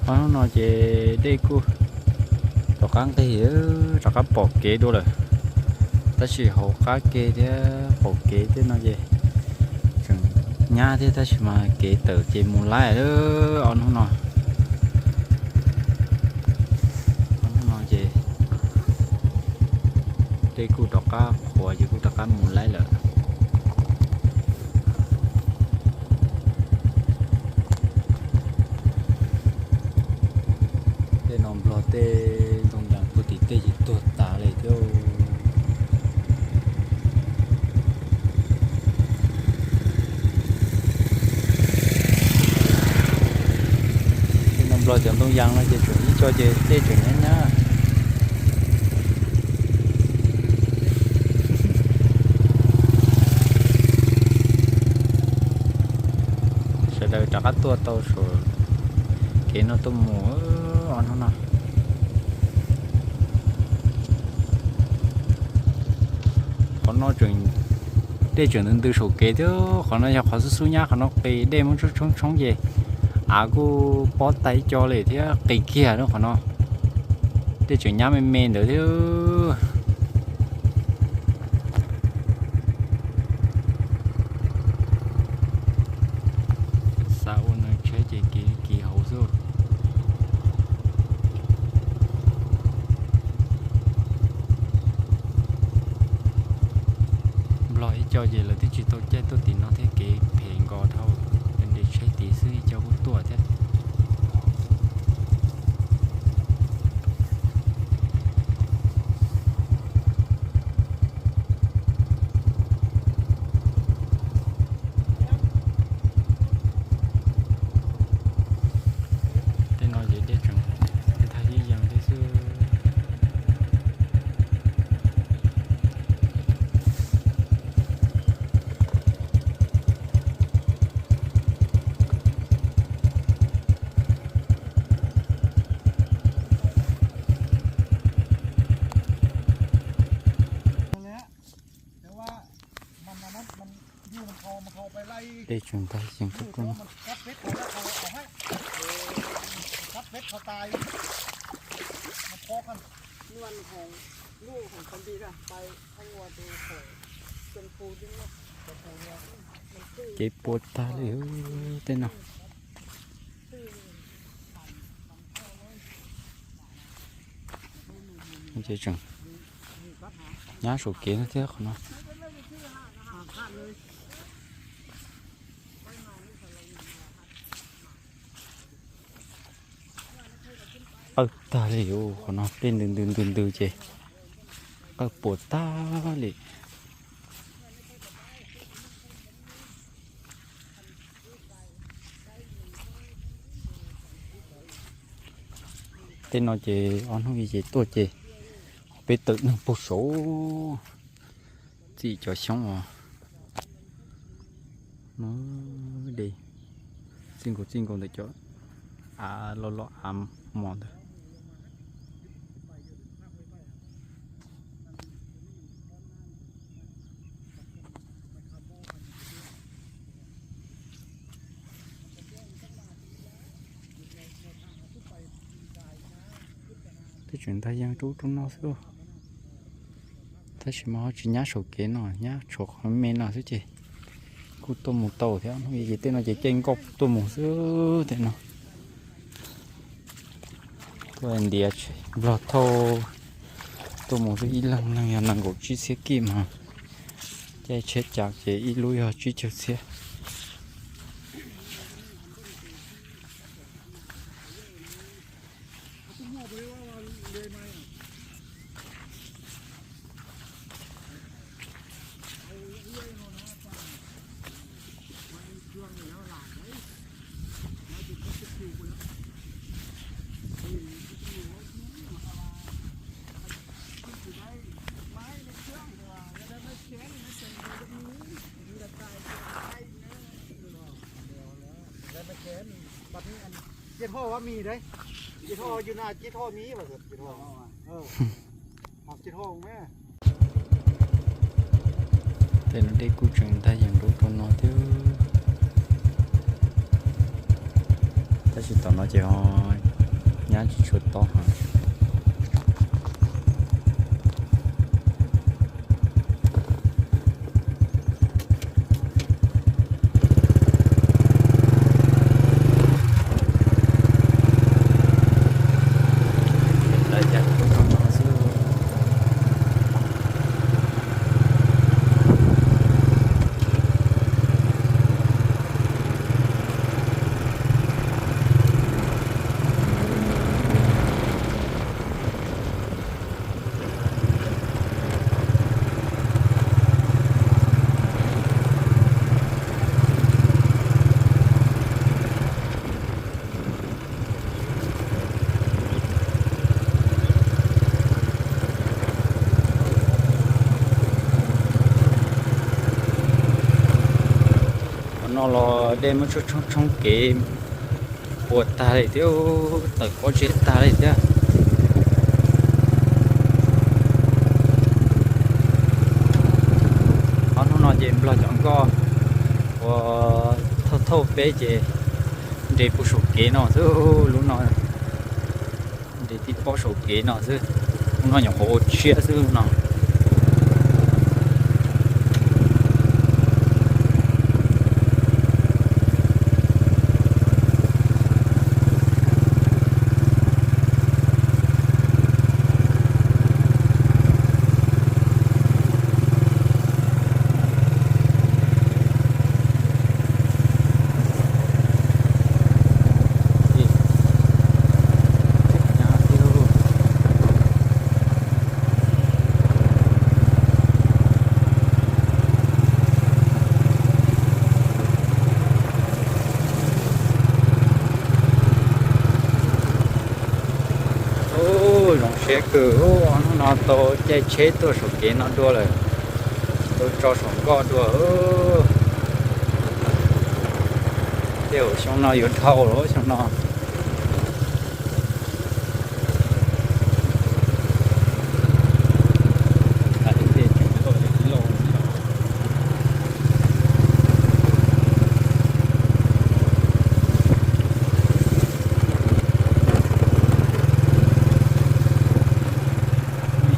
Ob hnub no ces dej kuj rov qab nqig, rov qab pom kev dua lawm, tab sis hauv qab ke thiab qaum kev tej no ces tseem nyab thiab, tab sis mas kev tawm ces mus laib lawm ob hnub no. Ob hnub no ces dej kuj rov qab qhuav ces kuj rov qab mus laib lawm. Tej no Nplog tej ntoo yas puag tim tej ces tuag tas li thiab. Tej no Nplog cov ntoo yas no ces tseem ib co ces dej tseem nyab nyab. Sawv daws rov qab tuaj tau saum kev no tuaj mus ob hnub no. Qhov no dej tseem ntws ntws saum kev thiab, qhov no yog qhov xub xub nyab, qhov no qis dej muab tshoob tshoob ces av kuj pob tag ib co li thiab qis kiag lawm qhov no. Dej tseem nyab me me ntawd thiab. Xav ua nws tsheb ces kiv kiv hauv xwb. Nplog ib co ces lawv twb tsis tau caij tuaj tim no thiab, kev phem nkaus dhau, nres tsheb tid xwb ib co kuj tuaj thiab. Tej no ces dej tseem nthaij yeeb yees thiab xwb. Dej tseem nthaij yees rau rau no. Kev puas tag li tej no. Ces tseem nyab saum kev no thiab qhov no. Qawj tag li, qhov no dej ntws ntws ntws ntws ces qawj puas tag li. Tej no ces ob hnub ib ces tuaj ces peb tawm neeg puag saud txij cov xyoob os. No de txij nkaus txij nkaus ntawm cov av loj loj av mos ntawd. Tej tseem nthaij yeeb rau rau no xwb. Tab sis mas ho tsis nyab saum kev no, nyab tshuav qhov me no xwb ces kuj tuaj mus tau thiab. Hnub i ces tej no ces caij nkoj tuaj mus xwb tej no. Tuaj ntiav Nplog thauj tuaj mus xwb, ib leeg neeg yog nees nkaum tsib txhiab kij mas caij tsheb cas ces ib lub yog tsib caug txhiab. Ces thoj ua mis dab, ces thoj ua yus na, ces thoj mis, ces thoj, ces thoj me. Tej no dej kuj tseem ntag yeej nrub rau no thiab. Tab sis tom no ces ho Tsis tshua tob heev. Qhov no los dej muab tshoob tshoob kev puas tag li thiab, tawm pob zeb tag li thiab. Ob hnub no ces Nplog cov nkoj uas thauj thauj peb ces nres puag saum kev no xwb, lub no nres tib pob saum kev no xwb, lub no nyuam qhuav ua tshiab xwb no. Ub, zoo siab kawg, hnub no tau caij tsheb tuaj saum kev no dua lawm, tau tso saum nkoj dua. Tej zaum xyoo no yuav dhau lawm xyoo no.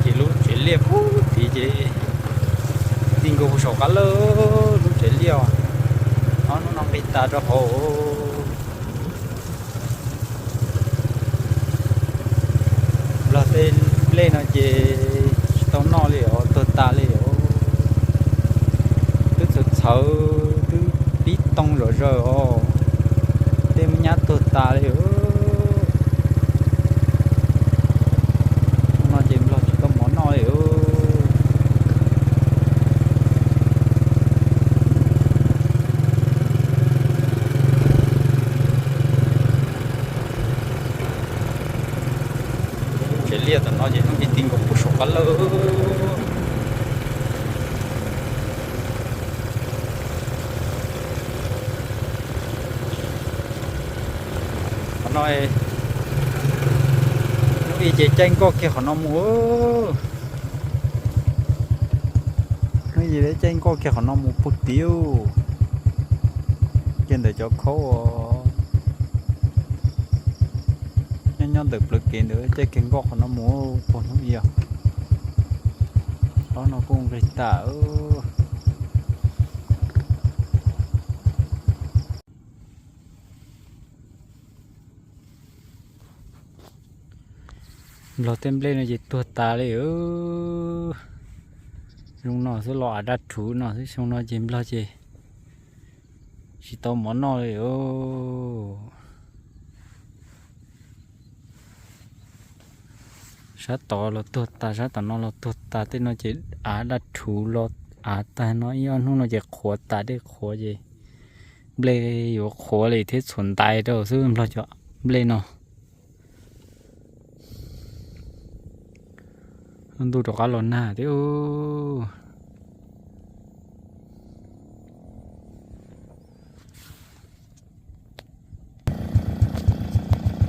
Ces lub tsev liaj puag tid ces ti nkaus saum qab lawm, lub tsev liaj. Ob hnub no nqis tas rau hauv. Nplog tej nplej no ces tsis tau noj li os, tuag tas li os. Twb txhawv txhawv, twb pib too zom zaws os, tej me nyuam tuag tas li os. No ces Nplog tsis tau mov noj li os. Tsev liaj tom no ces hnub ib ti nkaus puag saum qab lawm. Qhov no, hnub ib ces caij nkoj kiag qhov no mus. Hnub ib caij nkoj kiag qhov no mus puag tid, kiag ntawm cov khaub nyob nyob ntawm plawv kev ntawd, caij kiag nkoj qhov no mus puag hnub ib. Ob no kuj nqis tas. Nplog tej nplej no ces tuag tas li. Zoo no xwb los av daj rhuv no xwb, xyoo no ces Nplog ces tsis tau mov noj li os. Sab tod los tuag tas, sab tom no los tuag tas, tej no ces av daj rhuv los av tag no, ib ob hnub no ces qhuav tas, dej qhuav ces nplej yuav qhuav li thiab, txhuam ntais rau xwb Nplog cov nplej no. Ntuj rov qab los nag thiab.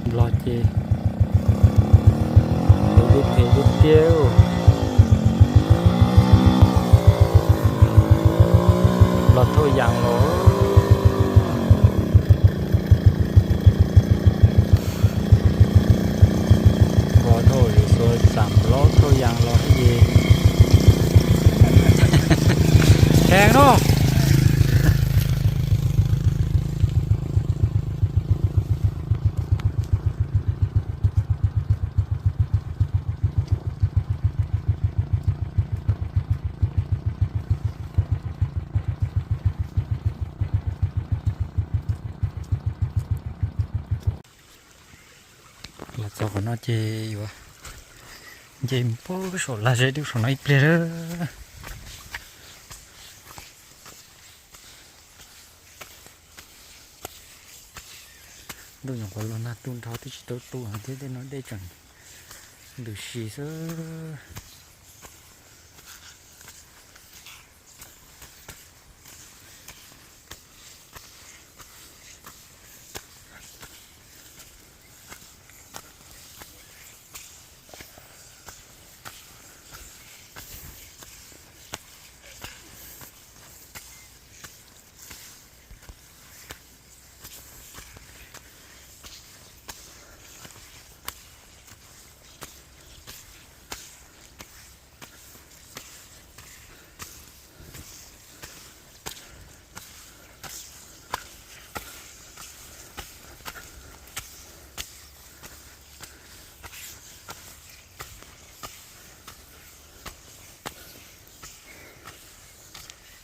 Nplog ces phem li phem li tiag. Nplog thauj yas los. Tam plaub rau yas los thiab ces heev no. Los txog qhov no ces yuav nce puag saum lag zeb dub saum no ib pliag lawm. Ntuj nyuam qhuav los nag tu nrho twb tsis tau tu heev thiab, tej no dej tseem ntws si xwb.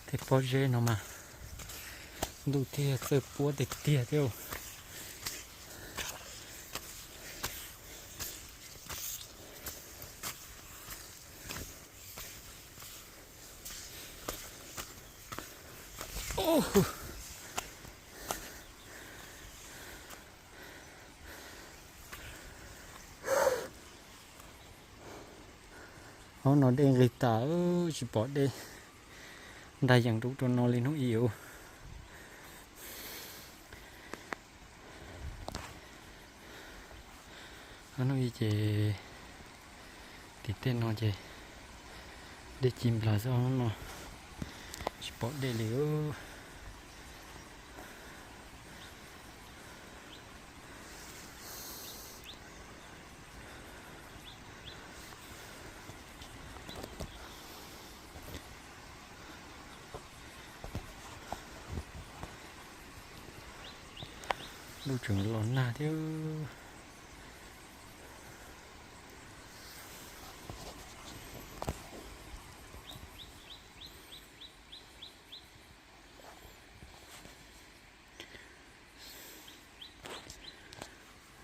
Tej pob zeb no mas ntuj thiaj txawj puab tiag tiag thiab. Hauv no dej nqis tas, tsis pom dej nrag yees rau ub rau no li hnub i. Hnub i ces tim tej no ces dej ci nplas xwb, hnub no tsis pom dej li. Ntuj tseem los nag thiab.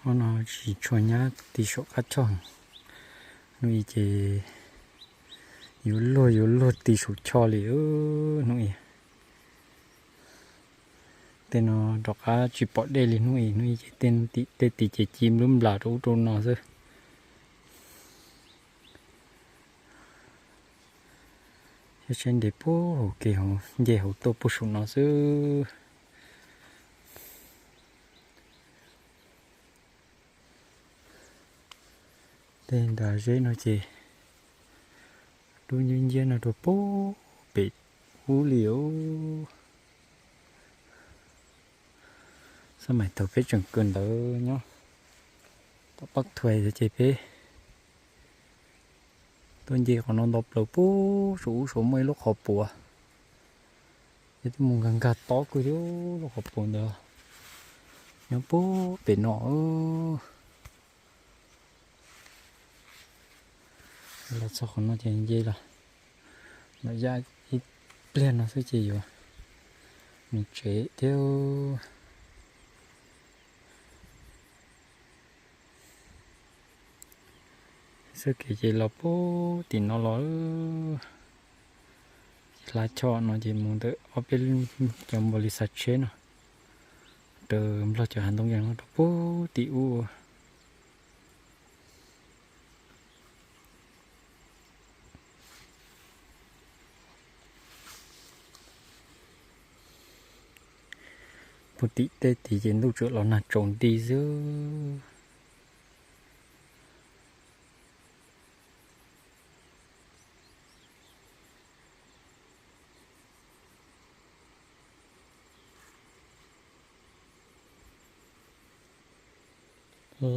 Hnub no tsis tshua nyab ti saum qab choj, hnub i ces yuav luag yuav luag ti saum choj li hnub i. Tej no rov qab tsis pom dej li hnub i, hnub i ces tej tim ces ci nplub nplas rau ub rau no xwb. Thiab saib ntev puag hauv kev hauv nce hauv tuaj puag saum no xwb. Tej nram zeb no ces dub nciab nciab no rau puag pem ub li os. Xab maim thaum peb tseem kawm ntawv nyob tom Pab Thuais ces peb tuaj nce qhov no nto plaws puag saum ub saum muaj ib lub qhov puas. Ces twb mus nkag nkag tob kawg thiab, lub qhov puas ntawd nyob puag pem no. Los txog qhov no ces nce los ntawm yaj ib pliag no xwb ces yuav mus tsev thiab. Txoj kev ces los puag tim no los, hlab choj no ces mus ntawm ob peb cov npaum li xav tsheb no, raws Nplog cov hav ntoo yees no rau puag tim ub. Puag tim tej tid ces ntuj tsuas los nag tsaus nti xwb.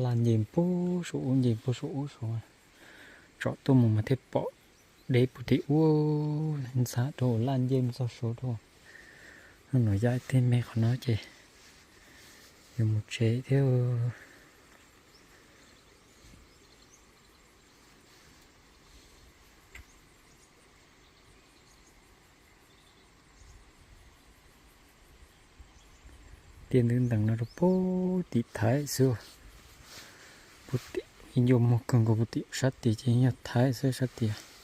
Laj nce puag saum ub, nce puag saum ub saud. Tsom tuaj mus mas thiaj pom deb puag tim ub, ntxhab rau laj ncej mus txog saud rau. Hnub no yaj tej me qhov no ces yuav mus tsev thiab. Tiaj ntub ntees no rau puag tim Thaib xwb. Puag tim ncua muag kawg nkaus, puag tim sab tid ces yog Thaib xwb sab tid.